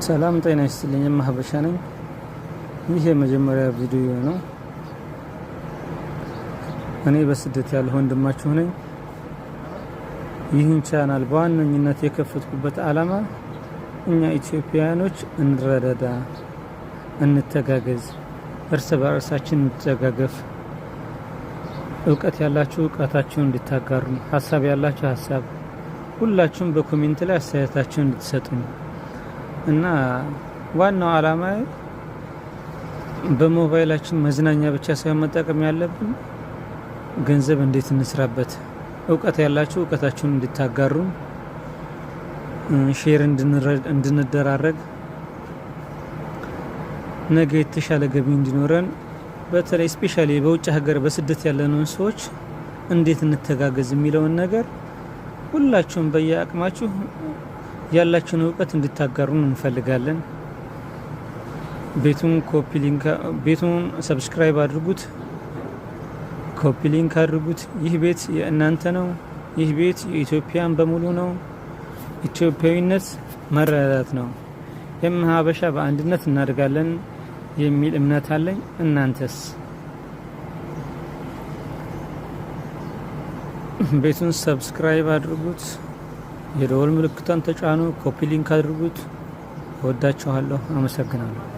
ሰላም ጤና ይስጥልኝ። ሀበሻ ነኝ። ይህ የመጀመሪያ ቪዲዮ ነው። እኔ በስደት ያለሁ ወንድማችሁ ነኝ። ይህን ቻናል በዋነኝነት የከፈትኩበት ዓላማ እኛ ኢትዮጵያውያኖች እንረዳዳ፣ እንተጋገዝ፣ እርስ በእርሳችን እንተጋገፍ፣ እውቀት ያላችሁ እውቀታችሁን እንድታጋሩ፣ ሀሳብ ያላችሁ ሀሳብ፣ ሁላችሁም በ comment ላይ አስተያየታችሁን እንድትሰጡኝ እና ዋናው ዓላማ በሞባይላችን መዝናኛ ብቻ ሳይሆን መጠቀም ያለብን ገንዘብ እንዴት እንስራበት፣ እውቀት ያላችሁ እውቀታችሁን እንድታጋሩ፣ share እንድንደራረግ፣ ነገ የተሻለ ገቢ እንዲኖረን፣ በተለይ specially በውጭ ሀገር በስደት ያለነውን ሰዎች እንዴት እንተጋገዝ የሚለውን ነገር ሁላችሁም በየአቅማችሁ ያላችሁን እውቀት እንድታጋሩን እንፈልጋለን። ቤቱን copy link፣ ቤቱን subscribe አድርጉት፣ copy link አድርጉት። ይህ ቤት የእናንተ ነው። ይህ ቤት የኢትዮጵያን በሙሉ ነው። ኢትዮጵያዊነት መረዳዳት ነው። የሀበሻ በአንድነት እናድጋለን የሚል እምነት አለኝ። እናንተስ? ቤቱን subscribe አድርጉት፣ የደወል ምልክቷን ተጫኑ፣ copy link አድርጉት። እወዳችኋለሁ። አመሰግናለሁ።